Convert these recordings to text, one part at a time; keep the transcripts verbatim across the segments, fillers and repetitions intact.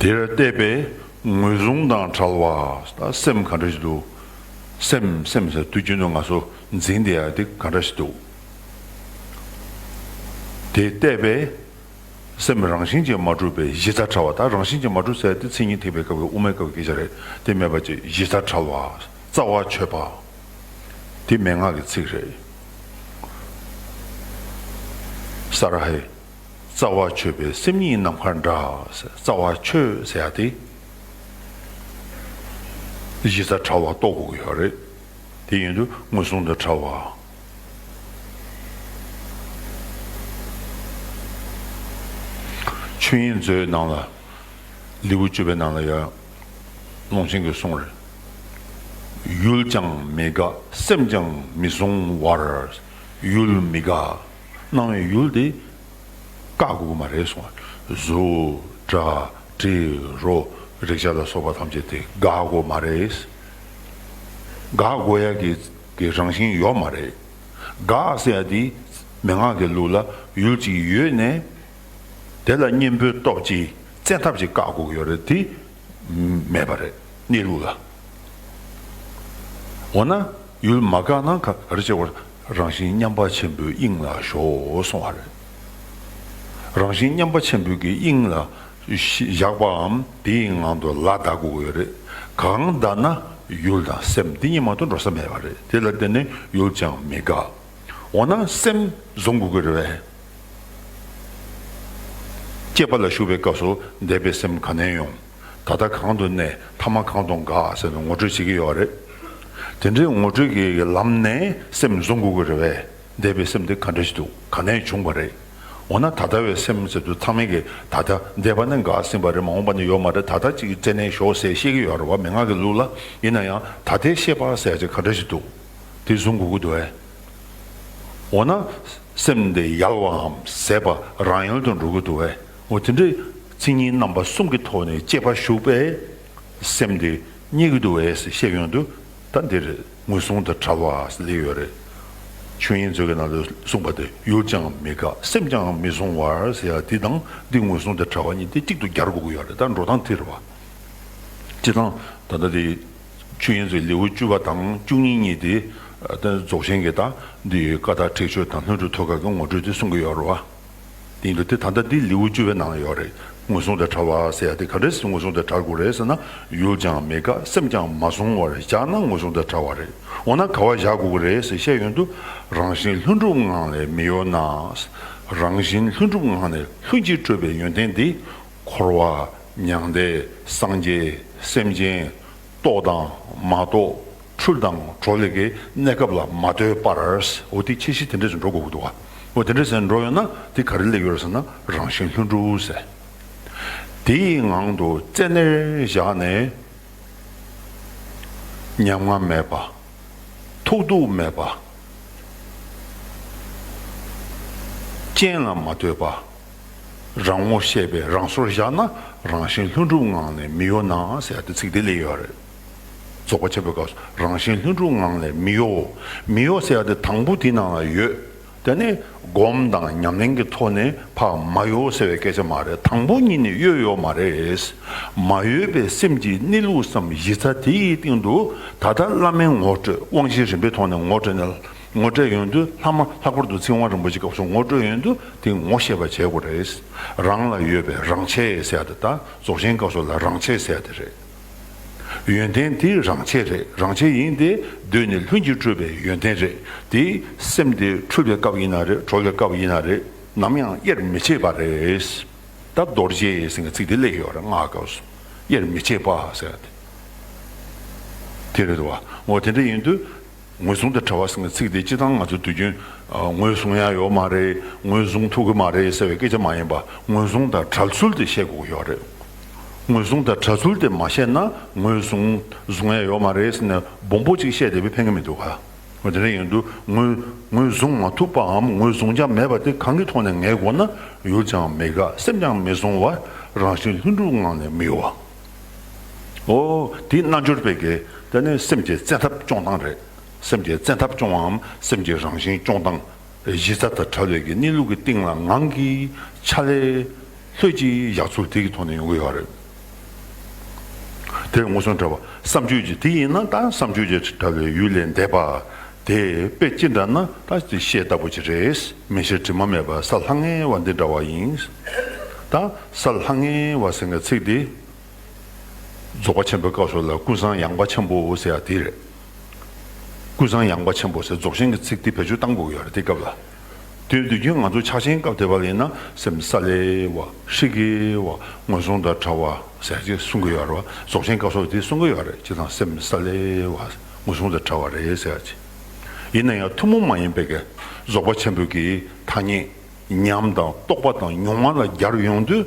དེར་བལྟས་པས་ངོས་བཟུང་དང་བྲལ་བ། ད་སེམས་ག་འདྲ་ཞིག་འདུག་སེམས་སེམས་ཟེར་དུས་རྒྱུན་དུ་ང་ཚོ་འཛིན་བསྡད་ཡ་དེ་ག་འདྲ་ཞིག་འདུག་དེ་བལྟས་པས་སེམས་རང་བཞིན་གྱིས་མ་གྲུབ་པའི་གཞི་རྩ་བྲལ་བ། ད་རང་བཞིན་གྱིས་མ་གྲུབ་ཟེར་དེ་མཚན་ཉིད་ཐེག་པའི་སྐབས་ཀྱི་དབུ་མའི་སྐབས་ཀྱི་སྐད་ཆ་རེད། དེ་མེད་པ་ཅིག་གཞི་རྩ་བྲལ་བ། རྩ་བ་ཆོད་པ། དེ་མན་ངག་གི་ཚིག་རེད། ས་ར་ཧའི། རྩ་བ་ཆོད་པའི་སེམས་ཉིད་ནམ་མཁའ་འདྲ། རྩ་བ་ཆོད་ཟེར་ཡ་དེ་གཞི་རྩ་བྲལ་བ་རྟོགས་དགོས་ཀྱི་ཡོད་རེད། དེ་ཡིན་དུས་ངོས་བཟུང་དང་བྲལ་བ། ཆོས་དབྱིངས་མཛོད་ནང་ལ། ལེའུ་བཅུ་པའི་ནང་ལ་ཡང་ཀློང་ཆེན་གྱིས་གསུངས་རེད། ཡུལ་ཀྱང་མི་དགག་སེམས་ཀྱང་མི་གཟུང་བར། ཡུལ་མི་དགག་སྣང་བའི་ཡུལ་དེ་བཀག་དགོས་ཀྱི་མ་རེད་གསུངས། གཟུགས་སྒྲ་དྲི་རོ་རེག་བྱ་ལ་སོགས་པ་ཐམས་ཅད་དེ་དགག་དགོས་མ་རེད། དགག་དགོས་ཡ་གི་གི་རང་བཞིན་ཡོད་མ་རེད། དགག་ཟེར་ཡ་དེ་མན་ངག་གི་ལུགས་ལ་ཡུལ་གཅིག་ཡོད་ནས། དེ་ལ་གཉེན་པོའི་སྟོབས་ཀྱིས་བཙན་ཐབས་ཀྱིས་བཀག་དགོས་ཀྱི་ཡོད་རེད། དེ་མེད་པ་རེད་གནས་ལུགས་ལ། འོ་ན་ཡུལ་མ་བཀག་ན་ག་ག་རེ་བྱེད་དགོས། རང་བཞིན་མཉམ་པ་ཆེན་པོའི་དབྱིངས་ལ་ཞོག་གསུང་བ་རེད། རང་བཞིན་མཉམ་པ་ཆེན་པོའི་གི་དབྱིངས་ལ་བཞག་པའམ་དེའི་ངང་དུ་ལ་བཟླ་དགོས་ཀྱི་ཡོད་རེད། གང་བཟླ་ན་ཡུལ་དང་སེམས་དེ་གཉིས་མ་གཏོགས་འགྲོ་ས་མེད་པ་རེད། དེ་ལ་བརྟེན་ནས་ཡུལ་ཀྱང་མི་དགག་འོ་ན་སེམས་བཟུང་དགོས་ཀྱི་རེད་པས། སྐྱེས་པ་ལ་ཞུགས་པའི་སྐབས་སུ་འདས་པའི་སེམས་ག་ནས་ཡོང་། ད་ལྟ་གང་དུ་གནས། ཐ་མ་གང་དུ་འགག་ཟེར་ནས་ངོ་སྤྲོད་བྱེད་ཀྱི་ཡོད་རེད། དེ་འདྲའི་ངོ་སྤྲོད་ཀྱི་ལམ་ནས་སེམས་བཟུང་དགོས་ཀྱི་རེད་པས། འདས་པའི་སེམས་དེ་ག་འདྲ་ཞིག་འདུག་ག་ནས་བྱུང་བ་རེད། འོ་ན་ད་ལྟ་བའི་སེམས་ཟེར་དུས་ཚང་མས་ཀྱི་ད་ལྟ་འདས་པ་ནི་འགག་ཟིན་པ་རེད། མ་འོངས་པ་ནི་ཡོད་མ་རེད། ད་ལྟ་གཅིག་གི་རྩེ་ནས་ཞོག་ཟེར་བཤད་ཀྱི་ཡོད་རེད་པ། མན་ངག་གི་ལུགས་ལ་ཡིན་ན་ཡང་ད་ལྟའི་ཤེས་པ་ཟེར་ཡ་ཅིག་ག་འདྲ་ཞིག་འདུག་དེ་བཟུང་དགོས་ཀྱི་འདུག་ཨེ། འོ་ན་སེམས་དེ་ཡལ་བའམ་ཟད་པ་རང་ཡལ་དུ་འགྲོ་གི་འདུག་ཨེ། འོ་དེ་འདྲའི་མཚན་ཉིད་རྣམ་པ་གསུམ་གྱི་ཐོག་ནས་དཔྱད་པ་ཞུགས་པས་སེམས་དེ་རྙེད་ཀྱི་འདུག་ཨེ་ཟེར་བཤད་ཡོང་དུས་ད་འདིར་ངོས་བཟུང་དང་བྲལ་བ་ཟེར་སླེབས་ཡོད་རེད། ཆོས་དབྱིངས་མཛོད་ཀྱི་ནང་དུ་གསུངས་པ་དེ་ཡུལ་ཀྱང་མི་དགག་སེམས་ཀྱང་མི་གཟུང་བར་ཟེར་ཡ་འདི་དང་འདི་ངོས་བཟུང་དང་བྲལ་བ་གཉིས་དེ་གཅིག་ཏུ་སྦྱར་དགོས་ཀྱི་ཡོད་རེད། ད་འགྲོ་སྟངས་དེ་རེད་པ། སྤྱིར་བཏང་ད་ལྟ་དེ། ཆོས་དབྱིངས་མཛོད་ལེའུ་བཅུ་པ་དང་བཅུ་གཉིས་གཉིས་དེ། ད་རྫོགས་ཆེན་གྱི་ད་འདི་ཀ་དག་ཁྲེགས་ཆོད་དང་ལྷུན་གྲུབ་ཐོད་རྒལ་གྱི་ངོ་སྤྲོད་དེ་གསུང་གི་ཡོད་རེད་པ། དེ་ཡིན་དུས་དེ་ད་ལྟ་འདི་ལེའུ་བཅུ་པའི་ནང་ལ་ཡོད་རེད། ངོས་བཟུང་དང་བྲལ་བ་ཟེར་ཡ་དེ་ག་འདྲས་སེ་ངོས་བཟུང་དང་བྲལ་དགོས་རེད་ཟེར་ན། ཡུལ་ཀྱང་མི་དགག་སེམས་ཀྱང་མ་གཟུང་བར་བཞག་ན་ངོས་བཟུང་དང་བྲལ་བ་རེད། འོ་ན་ག་པར་བཞག་དགོས་ཀྱི་རེད་ཟེར་བཤད་ཡོང་དུས། རང་བཞིན་ལྷུན་གྲུབ་ངང་ལས་མི་གཡོ་ན། རང་བཞིན་ལྷུན་གྲུབ་ངང་ནས་ལྷུན་གྱིས་གྲུབ་པའི་ཡོན་ཏན་འདི། འཁོར་བ། མྱང་འདས། སངས་རྒྱས། སེམས་ཅན། རྟོགས་དང་མ་རྟོགས། འཁྲུལ་དང་གྲོལ་ལས་ཀྱི་གནས་སྐབས་ལ་མ་ལྟོས་པར། འོ་དེ་ཁྱད་གཞི་དེ་འདྲ་ཞིག་འགྲོ་དགོས་ཀྱི་འདུག་ག་འོ་དེ་འདྲ་ཞིག་འགྲོ་ཡོང་ན་དེ་ག་རེ་སླེབས་ཡོད་རེད་ཟེར་ན་རང་བཞིན་ལྷུན་གྲུབ་ཟེར། དེའི་ངང་དུ་རྩེ་ནས་བཞག་ནས་ཉམ་ང་མེད་པ། ཐོགས་རྡུགས་མེད་པ། རྐྱེན་ལ་མ་ལྟོས་པ། རང་ངོ་ཤེས་པའི་རང་སོར་བཞག་ན་རང་བཞིན་ལྷུན་གྲུབ་ངང་ནས་མི་གཡོ་ན་ཟེར་ཡ་དེ་ཚིག་དེ་སླེབས་ཡོད་རེད། རྫོགས་པ་ཆེན་པོའི་སྐབས་སུ་རང་བཞིན་ལྷུན་གྲུབ་ངང་ནས་མི་གཡོ། མི་གཡོ་ཟེར་ཡ་དེ་དང་པོ་དེའི་ནང་ལ་ཡོད། དེ་ནས་སྒོམ་དང་ཉམས་ལེན་གྱི་ཐོག་ནས་ཕར་མ་གཡོ་ཟེར་བའི་སྐད་ཆ་མ་རེད། དང་པོ་ཉིད་ནས་གཡོ་ཡོད་མ་རེད། མ་གཡོས་པའི་སེམས་ཀྱི་གནས་ལུགས་སམ་གཞི་རྩ་དེ་ཡི་སྟེང་དུ་ད་ལྟ་བླ་མའི་ངོ་སྤྲོད་དབང་བཞི་རིམ་པའི་ཐོག་ནས་ངོ་སྤྲོད་ནས། ངོ་སྤྲོད་ཡོང་དུས་ལྷག་མ་ལྷག་པར་དུ་ཚིག་དབང་རིན་པོ་ཆེའི་སྐབས་སུ་ངོ་སྤྲོད་ཡོང་དུས་དེ་ངོ་ཤེས་པ་བྱེད་དགོས་རེད། རང་ལ་ཡོད་པའི་རང་ཆས་ཟེར་ཡ་དེ་ད་རྫོགས་ཆེན་སྐབས་སུ་ལ་རང་ཆས་ཟེར་ཡ་དེ་རེད། ཡོན་ཏན་དེ་རང་ཆས་རེད། རང་ཆས་ཡིན་ཏེ་གདོད་ནས་ལྷུན་གྱིས་གྲུབ་པའི་ཡོན་ཏན་རེད། དེ་སེམས་དེ་འཁྲུལ་པའི་སྐབས་ཡིན་ན་རེད། གྲོལ་བའི་སྐབས་ཡིན་ན་རེད། ནམ་ཡང་དབྱེར་མི་ཕྱེད་པ་རེད། ད་རྡོ་རྗེ་ཟེར་མཁན་ཚིག་དེ་སླེབས་ཡོད་རེད། སྔགས་སྐབས་སུ་དབྱེར་མི་ཕྱེད་པ་ཟེར་ཏེ། དེ་རེད་དོ། འོ་དེ་འདྲ་ཡིན་དུས་ངོས་བཟུང་དང་བྲལ་བ་ཟེར་མཁན་ཚིག་དེ་སྤྱིར་བཏང་ང་ཚོ་དུས་རྒྱུན་ངོས་བཟུང་ཡ་ཡོད་མ་རེད། ངོས་བཟུང་ཐུབ་ཀྱི་མ་རེད་ཟེར་བའི་སྐད་ཆ་མ་ཡིན་པ། ངོས་བཟུང་དང་བྲལ་ཚུལ་དེ་བཤད་དགོས་ཀྱི་ཡོད་རེད། ངོས་བཟུང་དང་བྲལ་ཚུལ་དེ་མ་བཤད་ན་ངོས་བཟུང་བཟུང་ཡ་ཡོད་མ་རེད་ཟེར་ནས་སྦོམ་པོ་ཅིག་བཤད་བསྡད་པས་ཕན་གྱི་མི་འདུག་ག་འོ་དེ་འདྲ་ཡིན་དུས་ངོས་ངོས་བཟུང་མ་ཐུབ་པའམ་ངོས་བཟུང་རྒྱུ་མེད་པ་དེ་གང་གི་ཐོག་ནས་ངེས་དགོས་ན། ཡུལ་ཀྱང་མི་དགག་སེམས་ཀྱང་མི་གཟུང་བར་རང་བཞིན་ལྷུན་གྲུབ་ངང་ནས་མི་གཡོ་བ། འོ་དེ་རྣལ་འབྱོར་པའི་གི་དེ་ནི་སེམས་ཀྱི་བཙན་ཐབས་སྐྱོང་སྟངས་རེད། སེམས་ཀྱི་བཙན་ཐབས་སྐྱོང་བའམ་སེམས་ཀྱི་རང་བཞིན་སྐྱོང་སྟངས། གཞི་རྩ་དང་བྲལ་བའི་གི་གནས་ལུགས་ཀྱི་སྟེང་ལ་ངང་གིས་ཕྱག་ལས་ལྷོད་ཀྱིས་བཞག་ཚུལ་དེ་གི་ཐོག་ནས་ཡོང་གི་ཡོད་རེད། དེ་མངོན་སུམ་བྲལ་བ་བསམ་བརྗོད་ཀྱི་དེ་ཡིན་ན་ད་བསམ་བརྗོད་ཀྱི་བྲལ་བའི་ཡུལ་ལས་འདས་པ། དེ་དཔེ་ཅི་འདྲ་ན་ད་དེ་ཤེལ་ལྟ་བུ་ཅིག་རེད། མིག་ཤེལ་དྲི་མ་མེད་པ་གཟའ་ལྷང་ངེ་བ་འདི་འདྲ་བ་ཡིན། ད་གཟའ་ལྷང་ངེ་བ་ཟེར་མཁན་ཚིག་འདི། རྫོགས་པ་ཆེན་པོའི་སྐབས་སུ་ལ་ཀུན་བཟང་ཡངས་པ་ཆེན་པོ་ཟེར་ཡ་དེ་རེད། ཀུན་བཟང་ཡངས་པ་ཆེན་པོ་ཟེར་རྫོགས་ཆེན་གྱི་ཚིག་དེ་བེད་སྤྱོད་བཏང་དགོས་ཀྱི་ཡོད་རེད་དེ་སྐབས་ལ། དེ་དུས་རྒྱུན་ང་ཚོ་ཕྱག་ཆེན་སྐབས་དེ་བ་ལ་ཡིན་ན་སེམས་ས་ལེ་བ་ཧྲིག་གེ་བ་མངོན་སུམ་དང་བྲལ་བ་ཟེར་ཅིག་གསུང་གི་ཡོད་རེད་བ། རྫོགས་ཆེན་སྐབས་སུ་དེ་གསུང་གི་ཡོད་རེད། སྤྱིར་བཏང་སེམས་ས་ལེ་བ་མངོན་སུམ་དང་བྲལ་བ་རེད་ཟེར་ཅིག་ཡིན་ན་ཡང་ཐུན་མོང་མ་ཡིན་པའི་གི་རྫོགས་པ་ཆེན་པོའི་གི་ཐ་སྙད། ཉམས་དང་རྟོགས་པ་དང་མྱོང་བ་ལ་སྦྱར་ཡོང་དུས།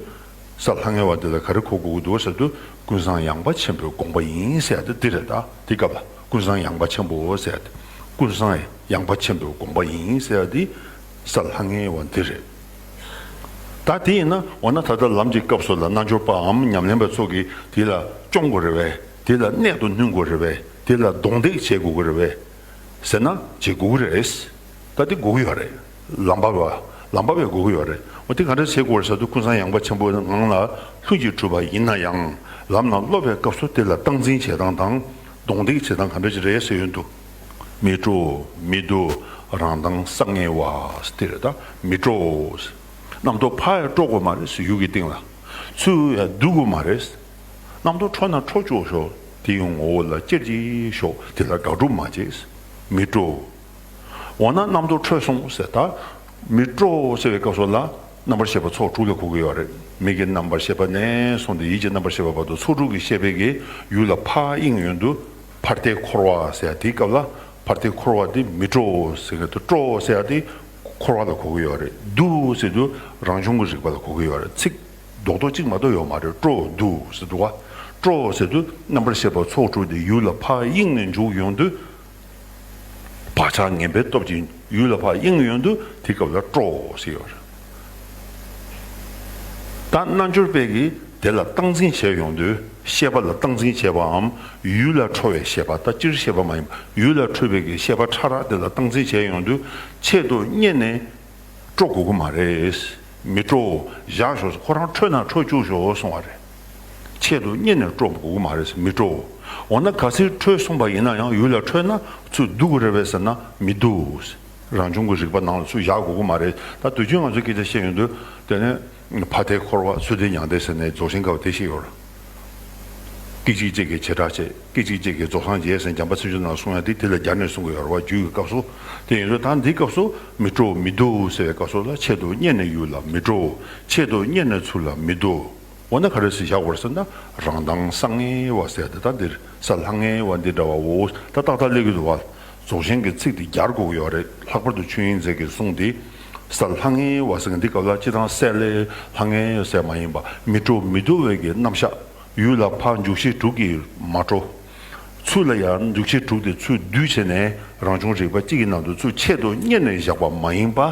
གཟའ་ལྷང་ངེ་བ་འདི་ལ་ག་རེ་གོ་དགོས་ཀྱི་འདུག་ཟེར་དུས་ཀུན་བཟང་ཡངས་པ་ཆེན་པོའི་དགོངས་པ་ཡིན་ཟེར་ཡ་དེ་འདི་རེད། ད་དེ་སྐབས་ལ་ཀུན་བཟང་ཡངས་པ་ཆེན་པོ་ཟེར་ཡ་དེ་ཀུན་བཟང་ཡངས་པ་ཆེན་པོའི་དགོངས་པ་ཡིན་ཟེར་ཡ་དེ་གཟའ་ལྷང་ངེ་བ་འདི་རེད། ད་དེ་ཡིན་ན་འོ་ན་ད་ལྟ་ལམ་གྱི་སྐབས་སུ་ལ་རྣལ་འབྱོར་པའམ་ཉམས་ལེན་པ་ཚོ་གིས་དེ་ལ་སྐྱོང་དགོས་རེད་པས། དེ་ལ་གནད་དུ་བསྣུན་དགོས་རེད་པས། དེ་ལ་གདོང་འདེགས་བྱེད་དགོས་ཀྱི་རེད་པས། ཟེར་ན་བྱེད་དགོས་ཀྱི་རེད། ད་དེ་དགོས་ཀྱི་ཡོད་རེད། ལམ་པ་བ། ལམ་པ་བས་དགོས་ཀྱི་ཡོད་རེད། འོ་དེ་ག་འདྲ་བྱེད་དགོས་རེད་ཟེར་དུས་ཀུན་བཟང་ཡངས་པ་ཆེན་པོའི་ངང་ལ་ལྷུན་གྱིས་གྲུབ་པ་ཡིན་ན་ཡང་ལམ་ལ་སློབ་པའི་སྐབས་སུ་དེ་ལ་སྟངས་འཛིན་བྱེད་སྟངས་དང་གདོང་འདེགས་བྱེད་སྟངས་ག་འདྲ་ཞིག་རེད་ཟེར་ཡོང་དུས། མི་སྤྲོ་མི་སྡུག་རང་མདངས་གསང་ངེ་བ་དེ་རེད། ད་མི་སྤྲོ། རྣམ་རྟོག་ཕར་ཡང་སྤྲོ་དགོས་མ་རེད། ཡུལ་གྱི་སྟེང་ལ། ཚུར་ཡང་སྡུག་དགོས་མ་རེད། རྣམ་རྟོག་འཕྲོ་ན་འཕྲོ་བཅུག་ཤོག་དེ་ཡི་ངོ་བོ་ལ་ཅེར་གྱིས་ཞོག་དེ་ལ་དགག་སྒྲུབ་མ་བྱེད། མི་སྤྲོ། འོ་ན་རྣམ་རྟོག་འཕྲོས་སོང་ཟེར། ད་མི་སྤྲོ་ཟེར་བའི་སྐབས་སུ་ལ་རྣམ་པར་ཤེས་པ་ཚོགས་དྲུག་ལ་གོ་གི་ཡོད་རེད། མིག་གི་རྣམ་པར་ཤེས་པ་ནས་བཟུང་སྟེ་ཡིད་ཀྱི་རྣམ་པར་ཤེས་པ་བར་དུ་ཚོགས་དྲུག་གི་ཤེས་པའི་གི་ཡུལ་ལ་ཕར་གཡེང་ཡོང་དུས་ཕར་ལྟའི་འཁོར་བ་ཟེར་ཡ་དེའི་སྐབས་ལ་ཕར་ལྟའི་འཁོར་བ་དེ་མི་སྤྲོ་ཟེར་གི་འདུག་སྤྲོ་ཟེར་ཡ་དེ་འཁོར་བ་ལ་གོ་གི་ཡོད་རེད། སྡུག་ཟེར་དུས་རང་བྱུང་གི་རིག་པ་ལ་གོ་གི་ཡོད་རེད། ཚིག་རྡོག་རྡོག་གཅིག་མ་གཏོགས་ཡོད་མ་རེད། སྤྲོ་སྡུག་ཟེར་འདུག་བ། སྤྲོ་ཟེར་དུས་རྣམ་པར་ཤེས་པ་ཚོགས་དྲུག་དེ་ཡུལ་ལ་ཕར་གཡེང་ནས་འཇུག་ཡོང་དུས། བག་ཆགས་ངན་པའི་སྟོབས་ཀྱིས་ཡུལ་ལ་ཕར་གཡེང་ཡོང་དུས་དེ་སྐབས་ལ་སྤྲོ་ཟེར་ཡོད་རེད། ད་རྣལ་འབྱོར་པས་ཀྱིས་དེ་ལ་སྟངས་འཛིན་བྱས་ཡོང་དུས་ཤེས་པ་ལ་སྟངས་འཛིན་བྱས་པའམ་ཡུལ་ལ་འཕྲོ་བའི་ཤེས་པ། ད་སྤྱིར་ཤེས་པ་མ་ཡིན་པ་ཡུལ་ལ་འཕྲོ་བའི་གི་ཤེས་པ་ཕྲ་རགས་དེ་ལ་སྟངས་འཛིན་བྱས་ཡོང་དུས་ཆེད་དུ་གཉེར་ནས་སྤྲོ་དགོས་ཀྱི་མ་རེད། མི་སྤྲོ། བཞག་ཤོག་ཁོ་རང་འཕྲོས་ན་འཕྲོ་བཅུག་ཤོག་གསུང་བ་རེད། ཆེད་དུ་གཉེར་ནས་སྤྲོ་དགོས་ཀྱི་མ་རེད། མི་སྤྲོ། འོ་ན་གལ་སྲིད་འཕྲོས་སོང་པ་ཡིན་ན་ཡང་ཡུལ་ལ་འཕྲོས་ན་ཚུར་སྡུག་གི་རེད་པས་ཟེར་ན་མི་སྡུག་རང་བྱུང་གི་རིག་པ་ནང་ལ་ཚུར་བཞག་དགོས་ཀྱི་མ་རེད། ད་དུས་རྒྱུན་ང་ཚོས་སྐད་ཆ་བཤད་ཡོང་དུས་དེ་ནས་ཕར་ལྟའི་འཁོར་བ་ཚུར་ལྟའི་མྱང་འདས་ཟེར་ནས་རྫོགས་ཆེན་སྐབས་དེ་བཤད་ཡོད་རེད། སྐད་ཅིག་གཅིག་གིས་བྱེ་བྲག་བྱེད། སྐད་ཅིག་གཅིག་གིས་རྫོགས་སངས་རྒྱས་ཟེར་འཇམ་དཔལ་ཚུལ་ཁྲིམས་ནང་གསུངས་ཡ་དེ་དེ་ལ་སྦྱར་ནས་གསུང་གི་ཡོད་རེད་བ། རྒྱུད་ཀྱི་སྐབས་སུ། དེ་ཡིན་དུས་ད་འདིའི་སྐབས་སུ་མི་སྤྲོ་མི་སྡུག་ཟེར་བའི་སྐབས་སུ་ལ་ཆེད་དུ་གཉེར་ནས་ཡུལ་ལ་མི་སྤྲོ། ཆེད་དུ་གཉེར་ནས་ཚུར་ལ་མི་སྡུག་འོ་ན་ག་རེ་ཟེར་བཞག་པ་རེད་ཟེར་ན་རང་མདངས་གསང་ངེ་བ་ཟེར་དེ་ད་འདིར་གཟའ་ལྷང་ངེ་བ་འདི་འདྲ་བའོ། ད་ཏག་ཏག་སླེབས་ཀྱི་འདུག་བ། རྫོགས་ཆེན་གྱི་ཚིག་འདི་སྦྱར་དགོས་ཀྱི་ཡོད་རེད། ལྷག་པར་དུ་ཆོས་དབྱིངས་མཛོད་ཀྱི་གསུང་འདི། གཟའ་ལྷང་ངེ་བ་ཟེར་མཁན་འདི་སྐབས་ལ་སྤྱིར་བཏང་གསལ་ལེ་ལྷང་ངེ་ཟེར་མ་ཡིན་པ་མི་སྤྲོ་མི་སྡུག་པའི་གི་རྣམ་གཞག་ཡུལ་ལ་ཕར་འཇུག་ཤེས་དྲུག་གིས་མ་སྤྲོ། ཚུར་ལ་ཡང་འཇུག་ཤེས་དྲུག་དེ་ཚུར་བསྡུས་བྱས་ནས་རང་བྱུང་རིག་པ་གཅིག་གི་ནང་དུ་ཚུར་ཆེད་དུ་གཉེར་ནས་བཞག་པ་མ་ཡིན་པ།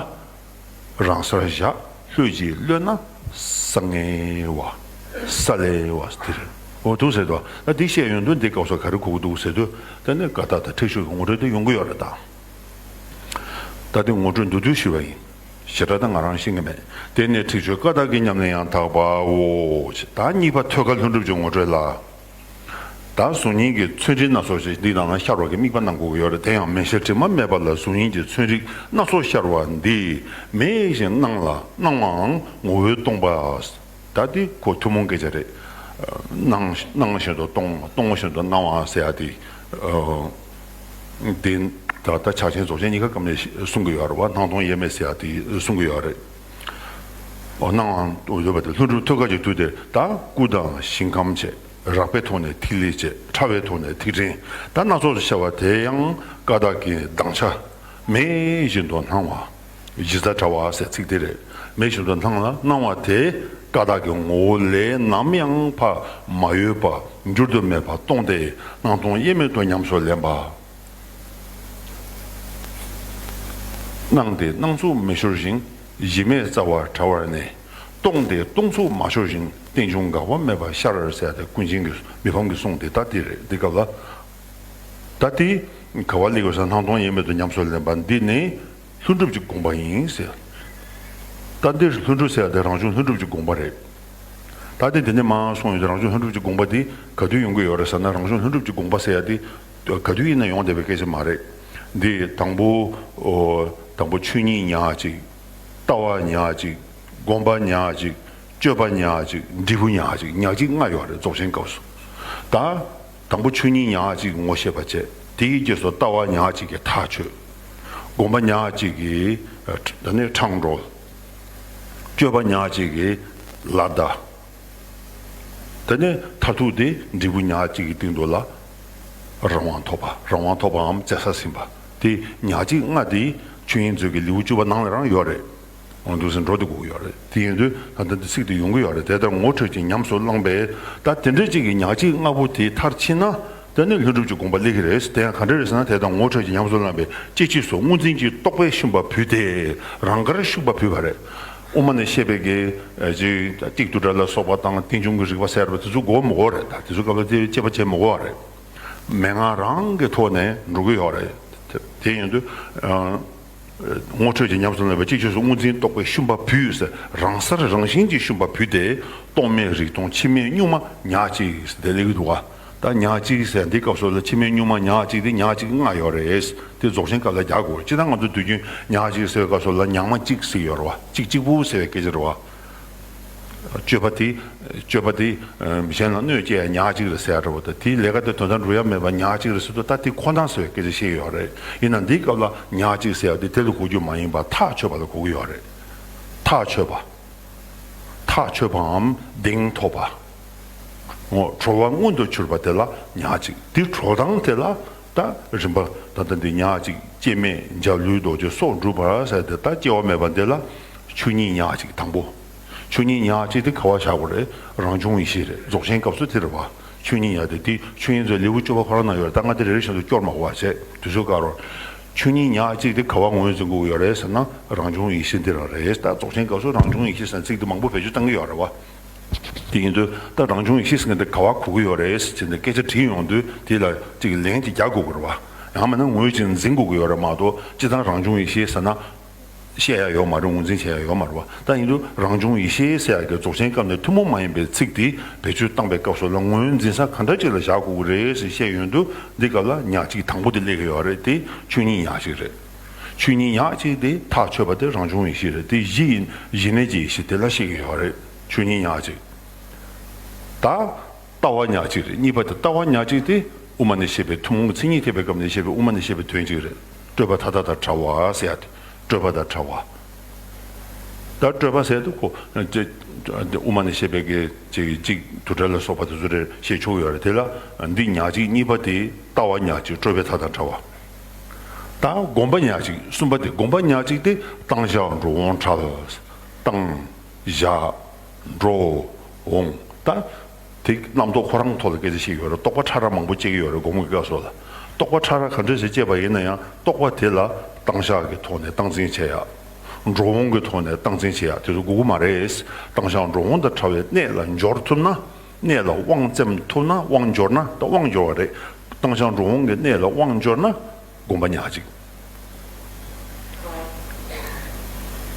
རང་སར་བཞག་ལྷོད་ཀྱིས་གློད་ན་གསང་ངེ་བ། གསལ་ལེ་བ་དེ་རེད། འོ་འདུག་ཟེར་དུས་ད་འདི་བཤད་ཡོང་དུས་འདི་སྐབས་སུ་ག་རེ་གོ་གི་འདུག་ཟེར་དུས་ད་ནི་ཀ་དག་དང་ཁྲེགས་ཆོད་ཀྱི་ངོ་སྤྲོད་དེ་ཡོང་གི་ཡོད་རེད་ད། ད་དེ་ངོ་སྤྲོད་མདོར་བསྡུས་ཞུས་པ་ཡིན། ཞེ་དྲག་ད་ང་རང་ཤེས་ཀྱི་མེད། དེ་ནས་ཁྲེགས་ཆོད་ཀ་དག་གི་ཉམས་ལེན་ཡང་དག་པའོ། ད་གཉིས་པ་ཐོད་རྒལ་ལྷུན་གྲུབ་ཀྱི་ངོ་སྤྲོད་ལ། ད་གཟུགས་བརྙན་གྱི་ཚོན་རིས་སྣ་ཚོགས་ཤིག་འདི་ནང་ན་ཤར་བ་གི་དམིགས་པ་གནང་དགོས་ཀྱི་ཡོད་རེད། དེ་ཡང་མིག་ཤེལ་དྲི་མ་མེད་པ་ལ་གཟུགས་བརྙན་གྱི་ཚོན་རིས་སྣ་ཚོགས་ཤར་བ་འདི་མེད་བཞིན་སྣང་ལ་སྣང་བའང་ངོ་བོས་སྟོང་པ། ད་འདི་ཁོ་ཐུན་མོང་སྐད་ཆ་རེད། སྣང་སྣང་བཞིན་དུ་སྟོང་སྟོང་བཞིན་དུ་སྣང་བ་ཟེར་ཡ་དེ། དེ་ད་ལྟ་ཕྱག་ཆེན་རྫོགས་ཆེན་གཉིས་ཀ་སྐབས་ནས་གསུང་གི་ཡོད་རེད་བ། སྣང་སྟོང་དབྱེར་མེད་ཟེར་ཡ་དེ་གསུང་གི་ཡོད་རེད། འོ་སྣང་བ་ཡོད་པ་དེ་ལྷུན་གྲུབ་ཐོད་རྒལ་གྱི་དུས་དེར་ད་སྐུ་དང་ཞིང་ཁམས་བྱས། རགས་པའི་ཐོག་ནས་ཐིག་ལེ་བྱས། ཕྲ་བའི་ཐོག་ནས་ཐིག་ཕྲན། ད་སྣ་ཚོགས་སུ་ཤར་བ་དེ་ཡང་ཀ་དག་གི་གདངས་ཆ། མེད་བཞིན་དུ་སྣང་བ། གཞི་རྩ་ཕྲ་བ་ཟེར་ཚིག་དེ་རེད། མེད་བཞིན་དུ་སྣང་ལ་སྣང་བ་དེ་ཀ་དག་གི་ངོ་བོ་ལས་ནམ་ཡང་ཕར་མ་གཡོས་པ་འགྱུར་དུ་མེད་པར་སྟོང་སྟེ་སྣང་སྟོང་དབྱེར་མེད་དུ་ཉམས་སུ་ལེན་པ། སྣང་སྟེ་སྣང་ཚུགས་མི་ཤོར་ཞིང་གཞི་མེད་རྩ་བ་བྲལ་བར་གནས། སྟོང་སྟེ་སྟོང་ཚུགས་མ་ཤོར་ཞིང་རྟེན་འབྱུང་འགག་པ་མེད་པར་ཤར་ཟེར་ཏེ་ཀུན་མཁྱེན་གྱི་མི་ཕམ་གྱི་གསུང་དེ་ད་དེ་རེད། འདི་སྐབས་ལ། ད་དེ་ག་བ་ལེགས་པར་སྣང་སྟོང་དབྱེར་མེད་དུ་ཉམས་སུ་ལེན་པ་འདི་ནི་ལྷུན་གྲུབ་ཀྱི་དགོངས་པ་ཡིན་ཟེར། ད་འདིར་ལྷུན་གྲུབ་ཟེར་ཏེ་རང་བྱུང་ལྷུན་གྲུབ་ཀྱི་དགོངས་པ་རེད། ད་དེ་དེ་ནས་མར་སོང་ཡོད་དུས་རང་བྱུང་ལྷུན་གྲུབ་ཀྱི་དགོངས་པ་འདི་ག་དུས་ཡོང་གི་ཡོད་རེད་ཟེར་ན། རང་བྱུང་ལྷུན་གྲུབ་ཀྱི་དགོངས་པ་ཟེར་ཡ་དེ་ག་དུས་ཡིན་ན་ཡོང་བསྡད་པའི་སྐད་ཆ་མ་རེད། འདི་དང་པོ་ཨོ་དང་པོ་ཆོས་ཉིད་ཉག་གཅིག་ལྟ་བ་ཉག་གཅིག་སྒོམ་པ་ཉག་གཅིག་སྤྱོད་པ་ཉག་གཅིག་འབྲས་བུ་ཉག་གཅིག་ཉག་གཅིག་ལྔ་ཡོད་རེད། རྫོགས་ཆེན་སྐབས་སུ། ད་དང་པོ་ཆོས་ཉིད་ཉག་གཅིག་ངོ་ཤེས་པ་བྱས། དེའི་རྗེས་སུ་ལྟ་བ་ཉག་གཅིག་གིས་ཐག་ཆོད། སྒོམ་པ་ཉག་གཅིག་གིས་ཨ་ད་ནི་འཕྲང་སྒྲོལ། སྤྱོད་པ་ཉག་གཅིག་གིས་ལ་བཟླ། དེ་ནས་མཐར་ཐུག་དེ་འབྲས་བུ་ཉག་གཅིག་གི་སྟེང་དུ་ལ་རང་དབང་ཐོབ་པ། རང་དབང་ཐོབ་པའམ་བཙན་ས་ཟིན་པ། དེ་ཉག་གཅིག་ལྔ་དེ་ཆོས་དབྱིངས་མཛོད་ཀྱི་ལེའུ་བཅུ་པ་ནང་ལ་རང་ཡོད་རེད། འོ་འདུག་སེ་འགྲོ་དུ་དགོས་ཀྱི་ཡོད་རེད། དེ་ཡིན་དུས་ད་ལྟ་འདི་ཚིག་དེ་ཡོང་གི་ཡོད་རེད། དེ་ལྟར་ངོ་འཕྲོད་ཅིང་ཉམས་སུ་བླངས་པས། ད་དེ་འདྲ་གཅིག་གི་ཉག་གཅིག་ལྔ་པོ་དེ་མཐར་ཕྱིན་ན། དེ་ནི་ལྷུན་གྲུབ་ཀྱི་དགོངས་པ་སླེབས་ཀྱི་རེད། དེ་ཡང་ག་འདྲ་རེད་ཟེར་ན། དེ་དང་ངོ་འཕྲོད་ཅིང་ཉམས་སུ་བླངས་པས་གཅིག་ཕྱིས་སུ་དངོས་འཛིན་གྱི་རྟོག་པས་ཤུགས་པ་བུད་དེ་རང་དགར་ཤུགས་པ་བུད་པ་རེད། དབུ་མ་ནས་བཤད་པའི་གི་ཅིག་ཏིག་ཏུ་དྲ་ལ་སོགས་པ་དང་རྟེན་འབྱུང་གི་རིགས་པ་ཟེར་བ་དེ་ཚོ་དགོས་མི་དགོས་རེད། ད་དེ་ཚོ་སྐབས་ལ་དེ་དཔྱད་པ་བྱེད་མི་དགོས་པ་རེད། མན་ངག་རང་གི་ཐོག་ནས་འགྲོ་གི་ཡོད་རེད། དེ་ཡིན་དུས། ངོ་འཕྲོད་ཅིང་ཉམས་སུ་བླངས་པས་གཅིག་ཕྱིས་སུ་དངོས་འཛིན་རྟོག་པས་ཤུགས་པ་བུད་ཟེར། རང་སར་རང་བཞིན་གྱིས་ཤུགས་པ་བུད་དེ། རྟོག་མེད་རིག་སྟོང་འཆི་མེད་གཉུག་མ་ཉག་གཅིག་ཟེར་དེ་སླེབས་ཀྱི་འདུག་ག་ད་ཉག་གཅིག་ཟེར་འདི་སྐབས་སུ་ལ་འཆི་མེད་གཉུག་མ་ཉག་གཅིག་དེ་ཉག་གཅིག་ལྔ་ཡོད་རེད། དེ་རྫོགས་ཆེན་སྐབས་ལ་རྒྱག་དགོས། སྤྱིར་བཏང་ང་ཚོ་དུས་རྒྱུན་ཉག་གཅིག་ཟེར་བའི་སྐབས་སུ་ལ་ཉག་མ་གཅིག་ཟེར་ཡོད་རེད་བ། གཅིག་གཅིག་པུ་ཟེར་བའི་སྐད་ཆ་རེད་བ། སྤྱོད་པ་དེ་སྤྱོད་པ་དེ་གཞན་ལ་གནོད་སྐྱེལ་ཡ་ཉག་གཅིག་རེད་ཟེར་ཡ་འདྲ་བོ་དང་། དེའི་ལས་ཀ་དེ་དོན་དག་འགྲུབ་ཡ་མེད་པ་ཉག་གཅིག་རེད་ཟེར་དུས། ད་དེ་ཁོ་ན་ཟེར་བའི་སྐད་ཆ་བཤད་ཡོད་རེད། ཡིན་ན་འདིའི་སྐབས་ལ་ཉག་གཅིག་ཟེར་ཡ་དེ་དེ་ལ་གོ་རྒྱུ་མ་ཡིན་པར་ཐག་ཆོད་པ་ལ་གོ་གི་ཡོད་རེད། ཐག་ཆོད་པ། ཐག་ཆོད་པའམ་གདེང་ཐོབ་པ། འོ་གྲོལ་བ་མངོན་དུ་གྱུར་པ་དེ་ལ་ཉག་གཅིག་དེ་གྲོལ་སྟངས་དེ་ལ་ད་རིམ་པ་ད་ལྟ་འདི་ཉག་གཅིག་སྐྱེ་མེད་འཇའ་ལུས་རྡོ་རྗེ་སོགས་འགྲུབ་པ་ཟེར་ཏེ། ད་སྐྱེ་བ་མེད་པ་འདི་ལ་ཆོས་ཉིད་ཉག་གཅིག་དང་པོ། ཆོས་ཉིད་ཉག་གཅིག་དེ་ག་བ་བཞག་དགོས་རེད། རང་བྱུང་ཡེ་ཤེས་རེད། རྫོགས་ཆེན་སྐབས་སུ་དེ་རེད་བ། ཆོས་ཉིད་ཉག་དེ་དེ་ཆོས་དབྱིངས་མཛོད་ལེའུ་བཅུ་པ་ཁོ་རང་ན་ཡོད་རེད། ད་ང་དེ་རེ་རེ་བཞིན་དུ་སྐྱོར་མ་དགོས་པ་བྱས། དུས་ཚོད་བཀག་རོགས། ཆོས་ཉིད་ཉག་གཅིག་དེ་ག་བ་ངོས་འཛིན་དགོས་ཀྱི་ཡོད་རེད་ཟེར་ན། རང་བྱུང་ཡེ་ཤེས་འདི་རང་རེད། ད་རྫོགས་ཆེན་སྐབས་སུ་རང་བྱུང་ཡེ་ཤེས་ཟེར་ཚིག་འདི་མང་པོ་བེད་སྤྱོད་བཏང་གི་ཡོད་རེད་བ། དེ་ཡིན་དུས་ད་རང་བྱུང་ཡེ་ཤེས་ཟེར་མཁན་དེ་ག་བ་གོ་གི་ཡོད་རེད་ཟེར་ནས་སྐད་ཆ་དྲིས་ཡོང་དུས། དེ་ལ་ཅིག་ལན་ཅིག་རྒྱག་དགོས་ཀྱི་རེད་བ། ཡང་མིན་ན་ངོས་ཅིག་འཛིན་དགོས་ཀྱི་ཡོད་རེད་མ་གཏོགས། སྤྱིར་བཏང་རང་བྱུང་ཡེ་ཤེས་ཟེར་ན་བཤད་ཡ་ཡོད་མ་རེད། ངོས་འཛིན་བྱེད་ཡ་ཡོད་མ་རེད་བ། ད་ཡིན་དུས་རང་བྱུང་ཡེ་ཤེས་ཟེར་ཡ་གི་རྫོགས་ཆེན་སྐབས་ནས་ཐུན་མོང་མ་ཡིན་པའི་ཚིག་དེ་བེད་སྤྱོད་བཏང་པའི་སྐབས་སུ་ལ་ངོས་འཛིན་ས་ག་འདྲ་ཅིག་ལ་བཞག་དགོས་ཀྱི་རེད་ཟེར་བཤད་ཡོང་དུས། འདི་སྐབས་ལ་ཉག་གཅིག་དང་པོ་དེ་སླེབས་ཀྱི་ཡོད་རེད། དེ་ཆོས་ཉིད་ཉག་གཅིག་རེད། ཆོས་ཉིད་ཉག་གཅིག་དེ་ཐག་ཆོད་པ་དེ་རང་བྱུང་ཡེ་ཤེས་རེད། དེ་གཞི་ཡིན། གཞི་གནས་ཀྱི་ཡེ་ཤེས་དེ་ལ་བཤད་ཀྱི་ཡོད་རེད། ཆོས་ཉིད་ཉག་གཅིག་ད་ལྟ་བ་ཉག་གཅིག་རེད། གཉིས་པ་དེ་ལྟ་བ་ཉག་གཅིག་དེ་དབུ་མ་ནས་བཤད་པའི་ཐུན་མོང་གི་མཚན་ཉིད་ཐེག་པའི་སྐབས་ནས་བཤད་པའི་དབུ་མ་ནས་བཤད་པའི་དོན་གཅིག་རེད། སྤྲོས་པ་མཐའ་དག་དང་བྲལ་བ་ཟེར་ཡ་དེ། སྤྲོས་པ་དང་བྲལ་བ། ད་སྤྲོས་པ་ཟེར་དུས་ཁོ་དབུ་མ་ནས་བཤད་པའི་གི་ཅིག་གཅིག་དུ་བྲལ་ལ་སོགས་པ་དེ་ཚོ་རེ་བཤད་ཆོག་ཡོད་རེད། དེ་ལ་འདི་ཉག་གཅིག་གཉིས་པ་དེ་ལྟ་བ་ཉག་གཅིག་སྤྲོས་པའི་མཐའ་དང་བྲལ་བ། ད་སྒོམ་པ་ཉག་གཅིག་གསུམ་པ་དེ། སྒོམ་པ་ཉག་གཅིག་དེ་བཏང་བཞག་འགྲོ་འོང་བྲལ། བཏང་བཞག་འགྲོ་འོང་། ད་དེ་རྣམ་རྟོག་ཁོ་རང་ཐོག་ལ་སྐད་ཆ་བཤད་ཡོད་རེད། རྟོག་པ་ཕྲ་རགས་མང་པོ་སྐྱེ་གི་ཡོད་རེད། སྒོམ་གྱི་སྐབས་སུ་ལ། རྟོག་པ་ཕྲ་རགས་ག་འདྲ་ཞིག་སྐྱེས་པ་ཡིན་ན་ཡང་། རྟོག་པ་དེ་ལ་བཏང་བཞག་གི་ཐོག་ནས་སྟངས་འཛིན་བྱེད་ཡ། འགྲོ་འོང་གི་ཐོག་ནས་སྟངས་འཛིན་བྱེད་ཡ་དེ་ཚོ་དགོས་ཀྱི་མ་རེད། བཏང་བཞག་འགྲོ་འོང་དང་བྲལ་བའི་གནས་ལ་འབྱོར་ཐུབ་ན། གནས་ལ་དབང་བཙན་ཐུབ་ན། དབང་འབྱོར་ན། ད་དབང་འབྱོར་བ་རེད། བཏང་བཞག་འགྲོ་འོང་གི་གནས་ལ་དབང་འབྱོར་ན། སྒོམ་པ་ཉག་གཅིག་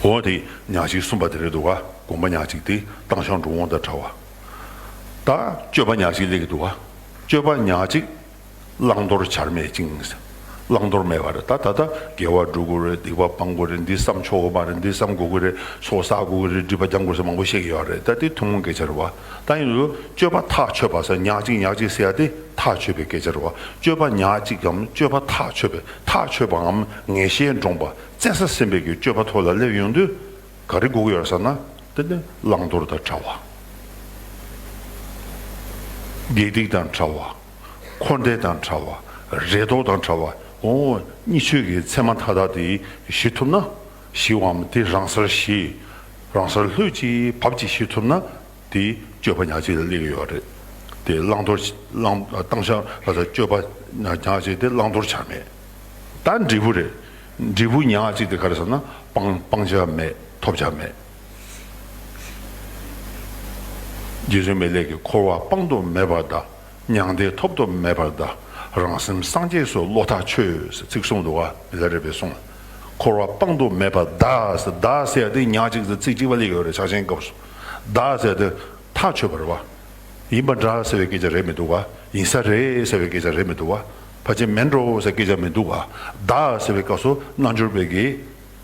འོ་དེ་ཉག་གཅིག་གསུམ་པ་དེ་རེད་འདུག་ག་སྒོམ་པ་ཉག་གཅིག་དེ་བཏང་བཞག་འགྲོ་འོང་དང་བྲལ་བ། ད་སྤྱོད་པ་ཉག་གཅིག་སླེབས་ཀྱི་འདུག་ག་སྤྱོད་པ་ཉག་གཅིག་བླང་དོར་བྱར་མེད་ཅིང་། བླང་དོར་མེད་པ་རེད། ད་ད་ལྟ་དགེ་བ་སྒྲུབ་དགོས་རེད། སྡིག་པ་སྤང་དགོས་རེད། འདི་བསམ་ཆོག་གི་མ་རེད། འདི་བསམ་དགོས་ཀྱི་རེད། ཚོགས་བསགས་དགོས་ཀྱི་རེད། སྒྲིབ་པ་སྦྱང་དགོས་ཟེར་མང་པོ་བཤད་ཀྱི་ཡོད་རེད། ད་དེ་ཐུན་མོང་སྐད་ཆ་རེད་བ། ད་ཡིན་དུས་སྤྱོད་པ་ཐག་ཆོད་པ་ཟེར། ཉག་གཅིག་ཉག་གཅིག་ཟེར་ཡ་དེ་ཐག་ཆོད་པའི་སྐད་ཆ་རེད་བ། སྤྱོད་པ་ཉག་གཅིག་གམ་སྤྱོད་པ་ཐག་ཆོད་པའི། ཐག་ཆོད་པའམ་ངེས་ཤེས་འདྲོངས་པ། བཙན་ས་ཟིན་པའི་གི་སྤྱོད་པ་ཐོག་ལ་སླེབས་ཡོང་དུས། ག་རེ་དགོས་ཀྱི་ཡོད་ཟེར་ན། དེ་ནི་བླང་དོར་དང་བྲལ་བ། དགེ་སྡིག་དང་བྲལ་བ། འཁོར་འདས་དང་བྲལ་བ། རེ་དོགས་དང་བྲལ་བ། འོ་གཉིས་ཆོས་ཀྱི་མཚན་མ་མཐའ་དག་དེ་ཞི་ཐུབ་ན། ཞི་བའམ་དེ་རང་སར་ཞི། རང་སར་ལྷོད་ཀྱིས་བབས་ཀྱིས་ཞི་ཐུབ་ན། དེ་སྤྱོད་པ་ཉག་གཅིག་ལ་སླེབས་ཀྱི་ཡོད་རེད། དེ་བླང་དོར། བླང་། བཏང་བཞག་ལ་སོགས་སྤྱོད་པ་ཉག་གཅིག་དེ་བླང་དོར་བྱར་མེད། ད་འབྲས་བུ་རེད། འབྲས་བུ་ཉག་གཅིག་དེ་ག་རེ་ཟེར་ན། སྤང་། སྤང་བྱ་མེད། ཐོབ་བྱ་མེད། རྗེ་བཙུན་མི་ལས་ཀྱིས་འཁོར་བ་སྤང་དུ་མེད་པར་གདའ། མྱང་འདས་ཐོབ་ཏུ་མེད་པར་གདའ། རང་སེམས་སངས་རྒྱས་སུ་བློ་ཐག་ཆོད་ཟེར་ཚིག་གསུངས་འདུག་ག་མི་ལ་རས་པའི་གསུང་ལ། འཁོར་བ་སྤང་དུ་མེད་པར་གདའ་ཟེར། གདའ་ཟེར་ཡ་དེ་ཉག་གཅིག་ཟེར་ཚིག་གཅིག་པ་སླེབས་ཡོད་རེད། ཕྱག་ཆེན་སྐབས་སུ། གདའ་ཟེར་ཡ་དེ། ཐག་ཆོད་པ་རེད་བ། ཡིན་པ་འདྲ་ཟེར་བའི་སྐད་ཆ་རེད་མི་འདུག་བ། ཡིན་ས་རེད་ཟེར་བའི་སྐད་ཆ་རེད་མི་འདུག་བ། ཕལ་ཆེར་མིན་འགྲོ་ཟེར་སྐད་ཆ་མི་འདུག་བ། ད་ཟེར་བའི་སྐབས་སུ་རྣལ་འབྱོར་པའི་གི་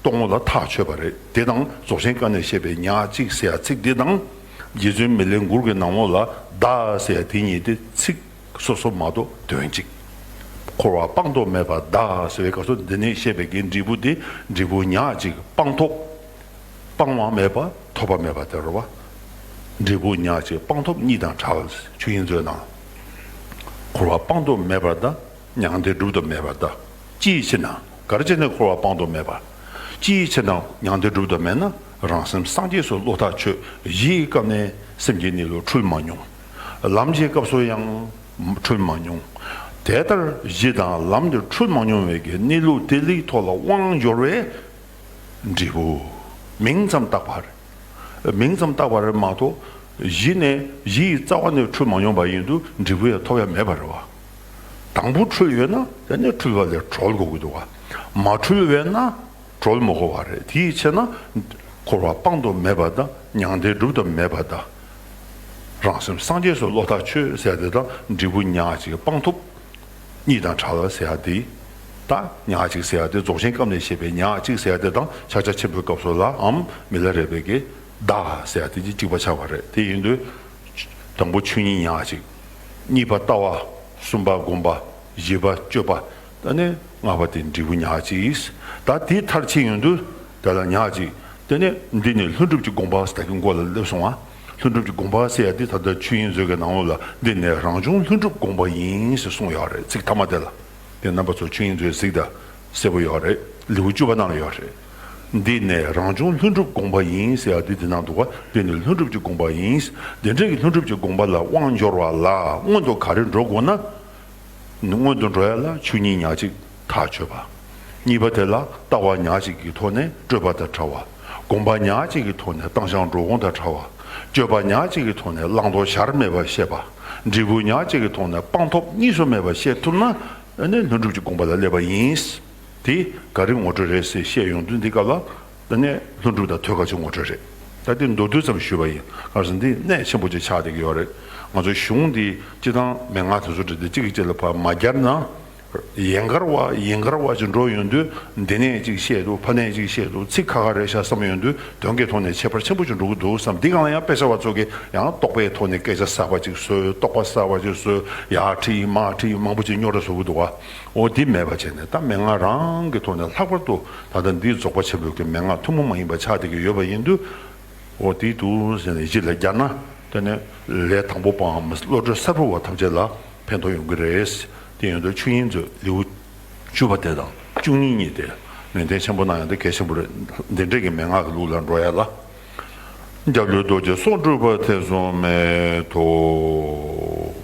རྟོག་ངོ་ལ་ཐག་ཆོད་པ་རེད། དེ་དང་རྫོགས་ཆེན་བཀའ་ནས་བཤད་པའི་ཉག་གཅིག་ཟེར་ཡ་ཚིག་འདི་དང་། རྗེ་བཙུན་མི་ལའི་མགུར་གྱི་ནང་ལོགས་ལ་ད་ཟེར་ཡ་དེ་གཉིས་དེ་ཚིག་སོ་སོ་མ་གཏོགས་དོན་གཅིག་འཁོར་བ་སྤང་དུ་མེད་པ་ད་ཟེར་བའི་སྐབས་སུ་འདི་ནས་བཤད་པའི་གི་འབྲས་བུ་དེ་འབྲས་བུ་ཉག་གཅིག་སྤང་ཐོབ། སྤང་བ་མེད་པ་ཐོབ་པ་མེད་པ་དེ་རེད་བ། འབྲས་བུ་ཉག་གཅིག་སྤང་ཐོབ་གཉིས་དང་བྲལ། ཆོས་དབྱིངས་མཛོད་ནང་། འཁོར་བ་སྤང་དུ་མེད་པར་གདའ། མྱང་འདས་སྒྲུབ་ཏུ་མེད་པར་གདའ། ཅིའི་ཕྱིར་ན། ག་རེ་བྱས་ནས་འཁོར་བ་སྤང་དུ་མེད་པ། ཅིའི་ཕྱིར་ན་མྱང་འདས་སྒྲུབ་ཏུ་མེད་ན། རང་སེམས་སངས་རྒྱས་སུ་བློ་ཐག་ཆོད། གཞི་ཡི་སྐབས་ནས་སེམས་ཀྱི་གནས་ལུགས་འཁྲུལ་མ་མྱོང་། ལམ་གྱི་སྐབས་སུ་ཡང་འཁྲུལ་མ་མྱོང་། དེ་ལྟར་གཞི་དང་ལམ་གྱི་འཁྲུལ་མ་མྱོང་བའི་གི་གནས་ལུགས་དེ་ལི་ཐོག་ལ་དབང་འབྱོར་བས། འབྲས་བུ། མིང་ཙམ་བཏགས་པ་རེད། མིང་ཙམ་བཏགས་པ་རེད་མ་གཏོགས། གཞི་ནས་གཞི་ཡི་རྩ་བ་ནས་འཁྲུལ་མ་མྱོང་པ་ཡིན་དུས་འབྲས་བུ་ཡང་ཐོབ་ཡ་མེད་པ་རེད་བ། དང་པོ་འཁྲུལ་ཡོད་ན་དེ་ནས་འཁྲུལ་བ་ལས་གྲོལ་དགོས་ཀྱི་འདུག་བ། མ་འཁྲུལ་བས་ན་གྲོལ་མི་དགོས་པ་རེད། དེའི་ཕྱིར་ན། འཁོར་བ་སྤང་དུ་མེད་པ་དང་མྱང་འདས་སྒྲུབ་ཏུ་མེད་པ་དང་། རང་སེམས་སངས་རྒྱས་སུ་བློ་ཐག་ཆོད་ཟེར་དེ་དང་འབྲས་བུ་ཉག་གཅིག་སྤང་ཐོབ། གཉིས་དང་བྲལ་ཟེར་ཡ་དེ། ད་ཉག་གཅིག་ཟེར་ཡ་དེ་རྫོགས་ཆེན་སྐབས་ནས་བཤད་པའི་ཉག་གཅིག་ཟེར་ཡ་དེ་དང་ཕྱག་རྒྱ་ཆེན་པོའི་སྐབས་སུ་ལའམ་མི་ལ་རས་པའི་གི་བདག་ཟེར་ཡ་དེ་གཅིག་པ་ཆགས་པ་རེད། དེ་ཡིན་དུས། དང་པོ་ཆོས་ཉིད་ཉག་གཅིག་གཉིས་པ་ལྟ་བ། གསུམ་པ་སྒོམ་པ། བཞི་པ་སྤྱོད་པ། ད་ནི་ལྔ་པ་དེ་འབྲས་བུ་ཉག་གཅིག་ད་དེ་མཐར་ཕྱིན་ཡོང་དུས་དེ་ལ་ཉག་གཅིག་དེ་ནས་འདི་ནི་ལྷུན་གྲུབ་ཀྱི་དགོངས་པ་ཟེར་གྱི་མགོ་ལ་སླེབས་སོང་ང་། ལྷུན་གྲུབ་ཀྱི་དགོངས་པ་ཟེར་ཡ་འདི་ད་ལྟ་ཆོས་དབྱིངས་མཛོད་ཀྱི་ནང་ལོགས་ལ་འདི་ནི་རང་བྱུང་ལྷུན་གྲུབ་དགོངས་པ་ཡིན་ཞེས་གསུངས་ཡོད་རེད། ཚིག་ཐ་མ་དེ་ལ། དེ་རྣམ་པ་ཚོ་ཆོས་དབྱིངས་མཛོད་གཟིགས་དང་གསལ་པོ་ཡོད་རེད། ལེའུ་བཅུ་པ་ནང་ལ་ཡོད་རེད། འདི་ནི་རང་བྱུང་ལྷུན་གྲུབ་དགོངས་པ་ཡིན་ཟེར་ཡ་འདི་དེ་ནང་འདུག་ག་འདི་ནི་ལྷུན་གྲུབ་ཀྱི་དགོངས་པ་ཡིན། འདི་འདྲ་གི་ལྷུན་གྲུབ་ཀྱི་དགོངས་པ་ལ་དབང་འབྱོར་བ་ལ་སྔོན་དུ་ག་རེ་འགྲོ་དགོས་ན། སྔོན་དུ་འགྲོ་ཡ་ལ་ཆོས་ཉིད་ཉག་གཅིག་ཐག་ཆོད་པ། གཉིས་པ་དེ་ལ་ལྟ་བ་ཉག་གཅིག་གི་ཐོག་ནས་སྤྲོས་པ་དང་བྲལ་བ། སྒོམ་པ་ཉག་གཅིག་གི་ཐོག་ནས་བཏང་བཞག་འགྲོ་འོང་དང་བྲལ་བ། སྤྱོད་པ་ཉག་གཅིག་གི་ཐོག་ནས་བླང་དོར་བྱར་མེད་པར་ཤེས་པ། འབྲས་བུ་ཉག་གཅིག་གི་ཐོག་ནས་སྤང་ཐོབ་གཉིས་སུ་མེད་པར་ཤེས་ཐུབ་ན་ཨ་ནི་ལྷུན་གྲུབ་ཀྱི་དགོངས་པ་ལ་སླེབས་པ་ཡིན། དེ་ག་རེ་ངོ་སྤྲོད་རེད་ཟེར་བཤད་ཡོང་དུས་འདི་སྐབས་ལ། དེ་ནས་ལྷུན་གྲུབ་དང་དོན་ག་ཅིག་ངོ་སྤྲོད་རེད། ད་དེ་མདོར་བསྡུས་ཙམ་ཞུས་པ་ཡིན། ག་རེ་ཟེར་ན་འདི་གནད་ཆེན་པོ་ཅིག་ཆགས་བསྡད་ཀྱི་ཡོད་རེད། ང་ཚོ་གཞུང་འདི་སྤྱི་བཏང་མན་ངག་དེ་ཚོ་འདྲ་འདི་གཅིག་གིས་གཅིག་ལ་ཕར་མ་སྦྱར་ན། ཡན་གར་བ་ཡན་གར་བ་ཅིག་འགྲོ་ཡོང་དུས་འདི་ནས་ཅིག་བཤད་འདུག་ཕ་ནས་ཅིག་བཤད་འདུག་ཚིག་ཁ་ཁ་རེད་ཤག་བསམ་ཡོང་དུས་དོན་གྱི་ཐོག་ནས་ཁྱད་པར་ཆེན་པོ་ཅིག་འགྲོ་གི་འདུག་བསམ། འདི་གང་ལ་ཡང་དཔེ་ཆ་བ་ཚོ་གིས་ཡང་རྟོག་པའི་ཐོག་ནས་སྐད་ཆ་གསར་པ་ཅིག་བཟོས། རྟོག་པ་གསར་པ་ཅིག་བཟོས། ཡར་ཁྲིད་མར་ཁྲིད་མང་པོ་ཅིག་རྙོག་དྲ་བཟོ་གི་འདུག་བ། འོ་འདི་མེད་པ་བྱས་ནས་ད་མན་ངག་རང་གི་ཐོག་ནས་ལྷག་པར་དུ་ད་ལྟ་འདི་རྫོགས་པ་ཆེན་པོའི་གི་མན་ངག་ཐུན་མོང་མ་ཡིན་པ་ཆགས་བསྡད་ཀྱི་ཡོད་པ་ཡིན་དུས། འོ་དེ་འདུག་ཟེར་ནས་གཞི་ལ་སྦྱར་ན་དེ་ནས་ལས་དང་པོ་པའམ་བློ་གྲོས་གསར་བུ་བ་ཐམས་ཅད་ལ་ཕན་ཐོགས་ཡོང་གི་རེད། དེ་ཡོང་དུས་ཆོས་དབྱིངས་མཛོད་ལེའུ་བཅུ་པ་དེ་དང་བཅུ་གཉིས་གཉིས་དེ་ནན་ཏན་ཆེན་པོ་གནང་ཡང་དེ་གལ་ཆེན་པོ་རེད། འདི་འདྲས་ཀྱི་མན་ངག་གི་ལུགས་ལ་འགྲོ་ཡ་ལ། འཇའ་ལུས་རྡོ་རྗེ་སྲོག་འགྲུབ་པ་ཐེ་ཚོམ་མེད་དོ།